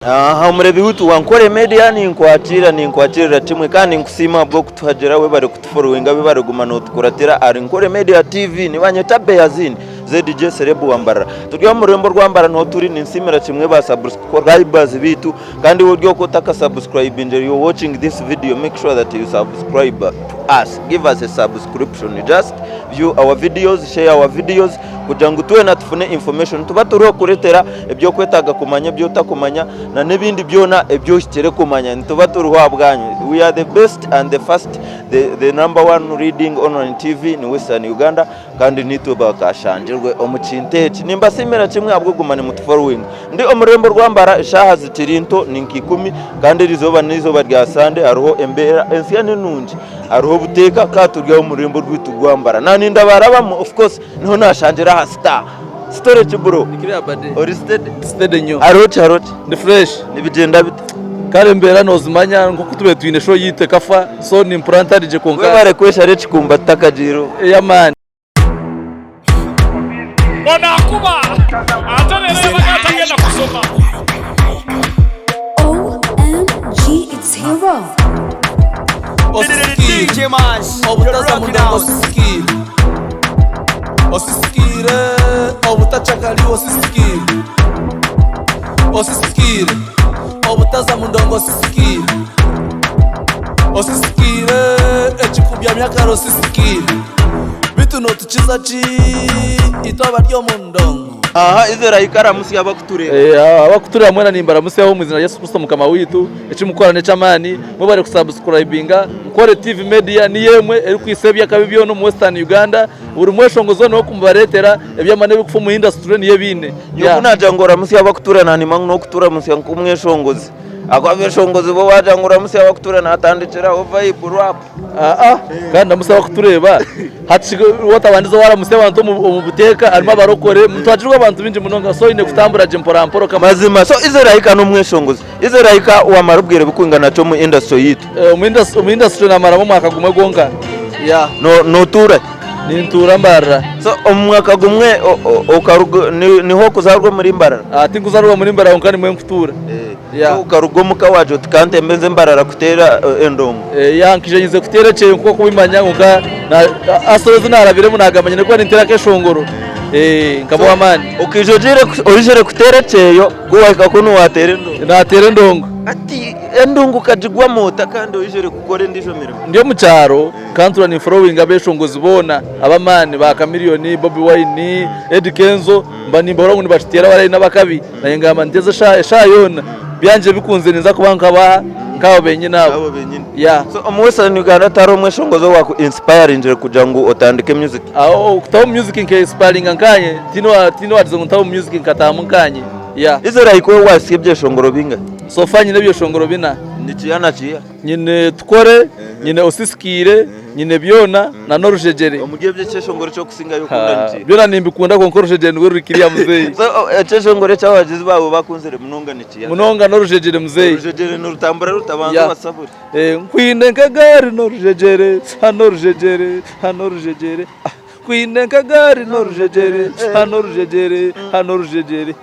Aha omurebi witu wa Nkore Media ninkwakira ninkwakirira kimwe kandi ninkusiima ahabw'okutuhagira webare kutuforowinga webare kuguma notukuratira ahari Nkore Media TV nibanyeta Beyazin ZJ Celeb wa Mbarara turi omu rurembo rwa Mbarara niho turi ninsiimira kimwe ba subscribers bitu kandi iwe ori okwo otakasubscribingire you watching this video make sure that you subscribe to us give us a subscription just view our videos share our videos kugira ngu twena tufune information nituba turiho kukuretera ebyokwetaaga kumanya ebi otakumanya na n'ebindi byona ebi ohikire kumanya nituba turiho ahabwanyu we are the best and the first the, the number one reading online tv ni western uganda kandi nitwe bakashangirwe omu kintu eki nimbasiimira kimwe ahabw'okuguma nimutuforowinga ndi omu rurembo rwa Mbarara eshaaha zikiri nto ni nka ikumi kandi eri izooba n'eizooba rya sande hariho embeera ensya ni nungi hariho obuteeka kandi turi omu rurembo rwaitu rwa Mbarara nanindabaarabamu of course Niho nashangira aha star. Story ki bro? Nikiriya bade. Ori steady? Steady nyo. Hariho ki hariho ki? Ndi fresh. Nibigyenda bita? Kare embeera nozimanya nkoku tube twine show yitu ekafa so nimpurira ntarigye kwonka. Webare kweshara ekikumba tutakagiireho. Yeah man. Ono akuba ate leero yabaga atagenda kusoma. OMG, it's Hero. Osisikire obutaza mudongo osisikire Osisikire obutacakari osisikire Osisikire obutaza mudongo osisikire Osisikire ekikubyamya kare osisikire Bitu notukiza ki itwe abari omu ndongo Aha Israel karamutsya abakutureeba. Eh, abakutureeba mwena nimbaramutsyaho omu izina rya Yesu Kristo mukama waitu. Eki mukora n'eky'amaani. Mwebare kusubscribinga. Nkore TV Media niyo emwe erikwitsa eby'akabi byona omu Western Uganda. Buri mweshongozi weena ow'okumubareetera eby'amaani ebirikufa omu industry niyo ebiine. Nyowe ku naagira ngu oramutsye abakutureeba naanimanya ngu n'okuturamutsya nk'omweshongozi. Ahakuba abeshongozi bo waagira ngu oramutsye abakutureeba naatandikira aho vibe rap. Aa kandi ndamutsya abakutureeba. Hati watabandize waramutsya abantu omu buteeka harimu abarokore nitwakirwa abantu baingi munonga so oine kutambura gye mpora mpora. Mazima so Israel ka n'omweshongozi. Israel ka wamara obwire bukwingana ki omu industry yaitu? Omu industry namaramu omwaka gumwe gwonka. Yeah. Notuura hi? Nintuura Mbarara. So omu mwaka gumwe okaruga niho okuzaarwa omuri Mbarara? Ah, tinkuzaarwa omuri Mbarara kwonka nimwo nkutuura. Yeah. So okaruga omuka waagira oti kantembe nze Mbarara kuteera endongo? Yeah, nkaija nyizire kuteera ekyeyo nk'oku orikubimanya kwonka hustle ezi naarabiremu naagamba nyine kuba ninteera akeshongoro nkaba ow'amaani. Okaija oizire kuteera ekyeyo ku waahika kunu waateera endongo? Naateera endongo. Hati endongo okagigwamu ota kandi oizire kukora endiijo mirimo? Ndi omu kyaro kandi ntuura ninforowinga abeshongozi boona ab'amaani ba Chameleone, Bobi Wine, Eddy Kenzo mba nimbahurira ngu nibakiteera bari n'abakabi naanye ngamba nti eshaaha yoona byangye bikunzire ninza kuba nkaba nk'abo benyine abo. Abo benyine. Yeah. So omu Western Uganda tihariho omweshongozi owaku inspiringire kugira ngu otandike music? Aho kutaho music nke inspiringa nkanye tihaine owagize ngu ntaho music nkatahamu nkanye. Yeah. Israel iwe waasya ebyeshongoro bingahi? So far nyine ebyeshongoro bina. Ni kiiha na kiiha? Nyine Tukore, nyine Osisikiire, nyine Byona na n'Orujegyere. Omuri ebyo ekyeshongoro eki orikusingayo kukunda ni kiiha? Byona nimbikunda kwonka Orujegyere nirwo ruri kiriya muzeeyi. So ekyeshongoro eki abahagizi baawe bakunzire munonga ni kiiha? Munonga n'Orujegyere muzeeyi. Orujegyere nirutambura ruta? Banza obasabure. Nkwine nk'egaari n'orujegyere, hano orujegyere, hano orujegyere, Nkwine nk'egaari n'orujegyere, hano orujegyere, hano orujegyere.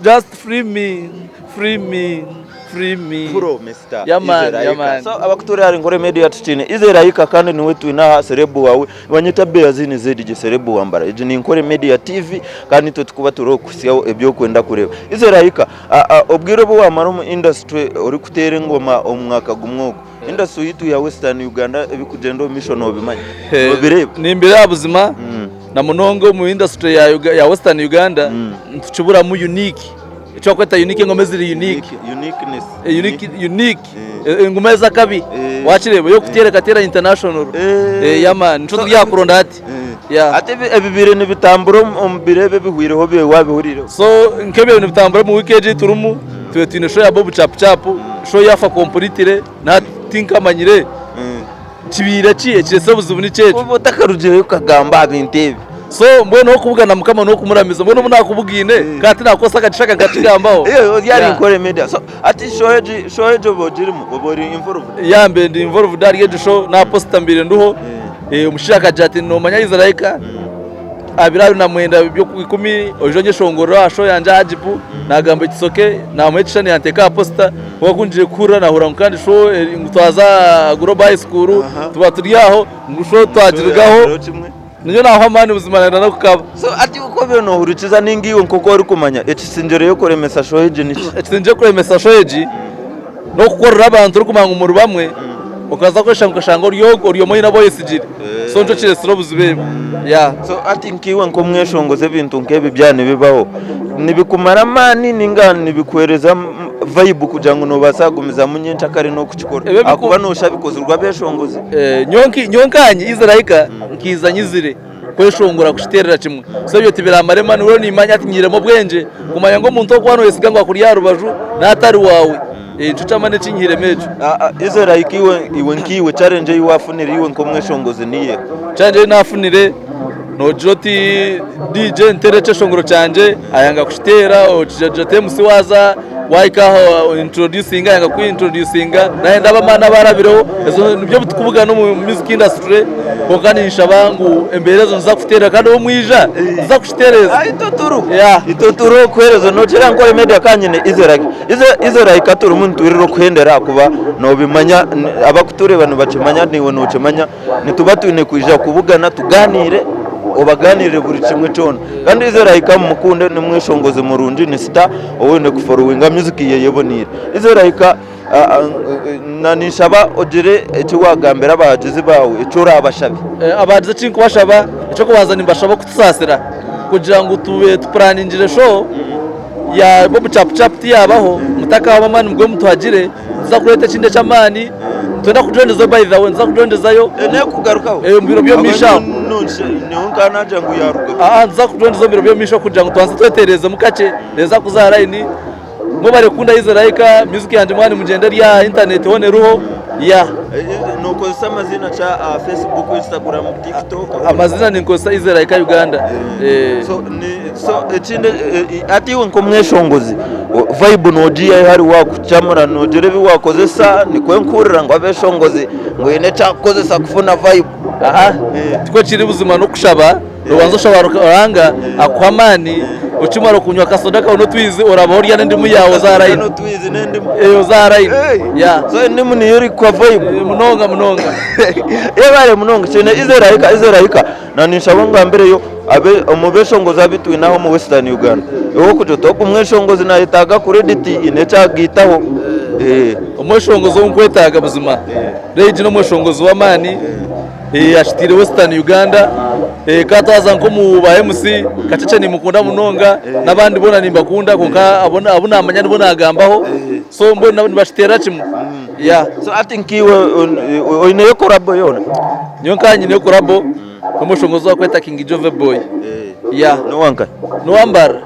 Just free me, free me, free me. Bro, Mister Yeah man, Israel yeah Ayika. man. So abakutuura ahari Nkore Media tutiine Israel Ayika kandi niwe twine aha serebu waawe banyeta Beazini ZG serebu wa Mbarara. Egi ni Nkore Media TV kandi nitwe tukuba turiho kukuhitsyaho ebi orikwenda kureeba. Israel Ayika, obwire obu waamara omu industry orikuteera engoma omu mwaka gumwe ogu, Industry yaitu ya Western Uganda ebikugyenda omu maisho nobimanya? Nobireeba? Nimbireeba buzima na munonga omu industry ya Western Uganda nitukiburamu unique eki barikweta unique engoma eziri unique. Uniqueness. Unique engoma ez'akabi wakireeba ey'okuteera ekateera international yeah man nikyo turi aha kuronda hati. Hati ebibaire nibitambura omu biro ebi ebihweireho wabihuriireho? So nk'ebibaire nibitambura omu wiiki egi ei turimu twine twine show ya Bob Chap Chap, show yaafa completely nahati tinkamanyire kibaire ki ekireetsire obuzibu niki ekyo. Oba otakarugireyo okagamba aha bintu ebi. So mbwenu okubugana Mukama n'okumuramiza mbwenu obu naakubugaine kandi tinakukozesa akagisha aka nkakigambaho. Ori ahari Nkore Media. So hati show egi show egi oba ogirimu? Oba ori involved? Yeah mbe ndi involved ahari egyo show n'aha poster mbaire ndiho. Omushaija akagira ati noomanya Israel? Aha biro abiri na mwenda by'okwikumi oije onyeshongorere aha show yangye aha Agibu nagamba ekisoke namuha ekishushani yanteeka aha posita kwonka ku ngiire kuhurira nahurira ngu kandi show ngu twaza aha Global High School tuba turi aho ngu show twagirugaho ninyowe nahwa amaani buzima nayenda n'okukaba. So hati iwe ku obaire nohurikiza ninga iwe nk'oku orikumanya ekisingyireyo kuremesa show egi niki? Ekisingyireyo kuremesa show egi n'okukorera abantu orikumanya ngu muri bamwe okaza kweshanga okashanga ori ogwo ori omwe oine abu oyesigire so nikyo kiresire obuzibu ebwo yeah. So hati nkaiwe nk'omweshongozi ebintu nk'ebi byaba nibibaho nibikumara amaani ninga nibikuhereza vibe kugira ngu nobaasa kugumizamu nyenkyakare n'okukikora Ebyo biku- ahakuba noshusha bikozirwe abeshongozi. Eh, nyowe nkanye Israel nkiiza nyizire kweshongora kukiteerera kimwe. So ebyo tibiramara emani reero nimanya hati nyihiremu obwengye kumanya ngu omuntu ogu waaba noyesiga ngu akuri aha rubaju naatari waawe. Nikyo ky'amaani eki nyihiremu ekyo. Israel iwe iwe nkaiwe challenge ei waafunire iwe nk'omweshongozi niyo eha? Challenge ei naafunire noogira oti DJ nteera ekyeshongoro kyangye ayanga kukiteera, ogira oti MC waaza Wahika aho introducinga yanga ku introducinga nayenda abamani abarabireho ezo nibyo bitukubugana omu music industry kwonka ninshaba ngu embeera ezo niziza kuterera kandi obu mwija niziza kukitereza. Itwe turiho Yeah. itwe turiho kuhereza nokira nkore media kanyine Israel Israel katurimu nitwirira okuhendera ahakuba nobimanya abakutureba nibakimanya naiwe nokimanya Nituba twine kwija kubugana tugaaniire, obaganiirire buri kimwe kyona. Kandi Israel ka mumukunde ni mweshongozi murungi, ni star ou oine kuforowinga music ye eboneire. Israel ka na ninshaba ogire eki waagambira abahagizi baawe eki oraabashabe. Abahagizi eki nkubashaba, eky'okubanza nimbashaba kutusaasira kugira ngu tube tupuraningire show ya bobu chapu chapu tiyabaho, mutakahwamu amaani mugume mutuhagire. Nituza kureeta ekindi eky'amaani, nitwenda kugyongyezayo by the way, nituza kugyongyezayo. N'ekugarukaho? Eh, omu biro by'omu maisho aho. Nyowe nkaba naagira ngu yaarugaho. Aa, nituza kugyongyeza omu biro by'omu maisho kugira ngu tubanze twetereezemu kakye, neeza kuza aha layini. Mwebare kukunda Israel, music yangye mwaba nimugyenda eri aha internet hoona eriho, yeah. Nookozesa amaziina ki aha Facebook, Instagram, TikTok? Amaziina ninkozesa Israel Uganda. So, so ekindi hati iwe nk'omweshongozi vibe nogiihahi hari wakukyamura nogira ebi wakozesa nikwo nkuhurira ngu abeshongozi ngu haine eki akukozesa kufuna vibe. Aa tikwo kiri buzima n'okushaba nobanza oshaba Ruhanga akuhe amaani okimara kunywa akasoda kawe n'otwizi orabaho orya n'endimu yaawe oze aha layini N'otwizi n'endimu. Oze aha layini yeah. So endimu niyo erikuha vibe? Munonga munonga. Yebare munonga kyine Israel Israel Na ninshaba ongambireyo abe omu beshongozi abu twine aha omu Western Uganda. Iwe okugira oti ogu mweshongozi nayetaaga credit haine eki agaitaho. Omweshongozi ou nkwetaaga buzima Ray G n'omweshongozi w'amaani ashitiire Western Uganda ka twaza nk'omu ba MC Kakyeche nimukunda munonga n'abandi boona nimbakunda kwonka abu namanya nibo nagambaho so mbwenu nabo nibashiteerera kimwe. So hati nkaiwe oineyo collabo yoona? Nyowe nkaba nyineyo collabo n'omushongozi orikwetwa King Jove Boy. Yeah. N'owa nkahi? N'owa Mbarara.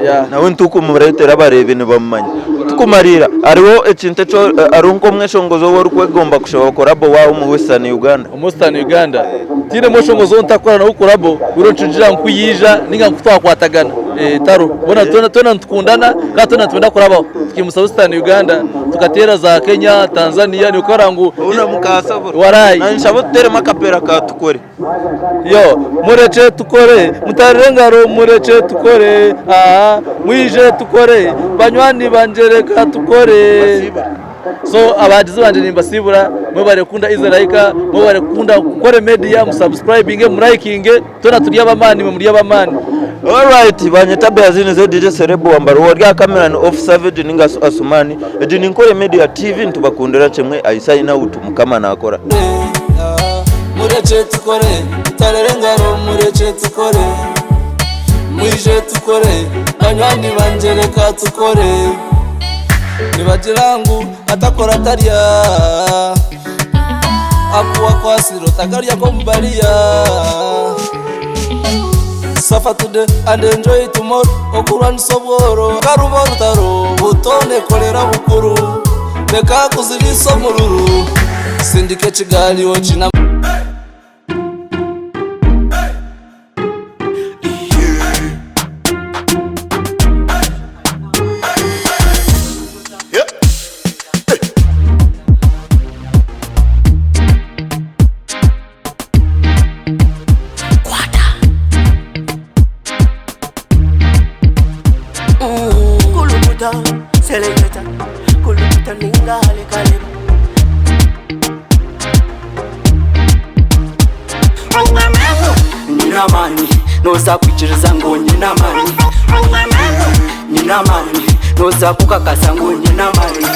Yeah. Nawe nitukumuraetera abareebi nibamumanya. Tukumariira hariho ekintu eki hariho nk'omweshongozi ou orikwegomba kushaba collabo waawe omu Western Uganda? Omu Western Uganda tihaine mweshongozi ou ntakukora nawe collabo buri nikirugiirira nku yaija ninga nku twakwatagana. Tariho. Boona twena nitukundana kandi twena nitwenda kurabaho. Tukimusa Western Uganda tukateera za Kenya, Tanzania nikora ngu Hoona mukaasabura. Warayi. Nanye nshaba otuteeremu akapeera ka tukore. Yo, murekye tukore, mutarire engaro murekye tukore, aa, mwije tukore, banywani bangye reka tukore. So abahagizi bangye nimbasiibura, mwebare kukunda Israel, mwebare kukunda Nkore Media, musubscribinge, murayikinge. Twena turi ab'amaani, imwe muri ab'amaani. Alright, banyeta Beazini ze DJ Celeb Wambara ori aha camera ni Off Savage ninga Asumani. Egi ni Nkore Media TV nitubakundira kimwe I sign out Mukama nakora. Murekye tukore, mutarere engaro murekye tukore Mwije tukore, banywani bangye reka tukore Nibagira ngu atakora tarya Aku akwatsire otakarya nk'omu bariya Suffer today and enjoy tomorrow Okurwanisa obworo karuba orutaro Buto nekorera bukuru Reka kuziriisa omururu Sindika ekigaari okine Nyine amaani noza kwikiriza ngu nyine amaani Nyine amaani noza kukakasa ngu nyine amaani.